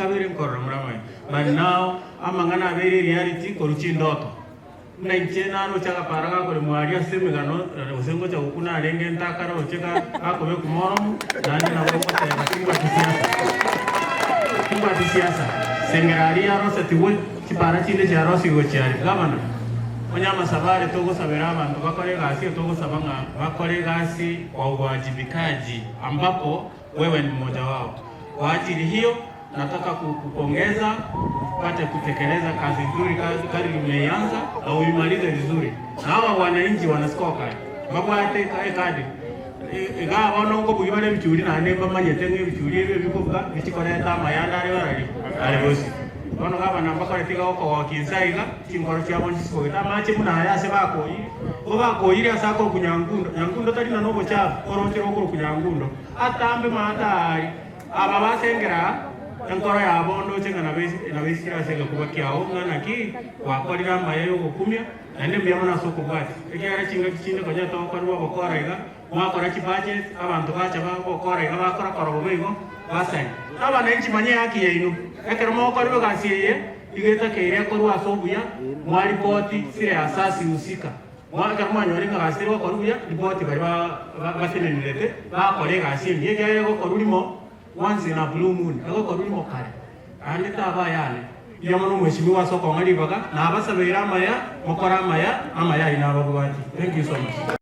kabere nkorora more amaya. But now amang'ana abeire reality korwa chindoto. Buna inche naroche agapara gakoremwa aria ase emegano, gose ngocha gokuna arenge ntakaroche gakobekwa moromo, naende nabo ngoteba timbwati siasa. Timbwati siasa. Sengera aria yarosetigwe, chipara chinde chiarosigwe chiaria. Gavana, onye amasabo are togosabera abanto bakore egasi eye togosaba ng'a bakore egasi kwa uwajibikaji ambapo wewe ni mmoja wao. Kwa ajili hiyo Nataka kukupongeza upate kutekeleza kazi nzuri kadri umeianza na uimalize vizuri. Na hawa wananchi wana scorecard mbabwate ekadi igaa bono nkobugia bare ebichuri naende mbamanyete ng'a ebichuri ebi ebikobuga bichikoreta amayanda are barari are bosio. Bono gavana mbakoreti iga gokogokia inse aiga chinkoro chiabo nchisikogete amache buna aya ase bakoyire ko bakoyire ase akorokwa Nyangundo. Nyangundo tari nonye obochafu oroche rokorokwa Nyangundo atambe maate aaria. Aba basengera enkoro yabo ndoche ng'a nabeisire ase egekuba kiao, ng'a naki gwakorire amaya y'ogokumia, naende mbuya mono ase okobwatia, ekiagera chingaki chinde konya togokorerwa obokora iga, mwakora chibudget, abanto bacha bagokora iga bakora kora bobe igo, basaria. Na abananchi manya ehaki yaino, ekero mogokorerwa egasi eye, igo etakeire ekorwe ase obuya, mwaripoti sire asasi husika. Bono ekero mwanyorire ng'a egasi teri gokorwa buya, ripoti baria batenenerete bakore egasi engiya, ekiagera egokorwa rimo once in a blue moon, egokorwa rimo kare, naende taba ayane. Mbuya mono omweshimiwa ase okong'a ribaga, nabasabeire amaya, mokore amaya, amaya ayio nababwatie. Thank you so much.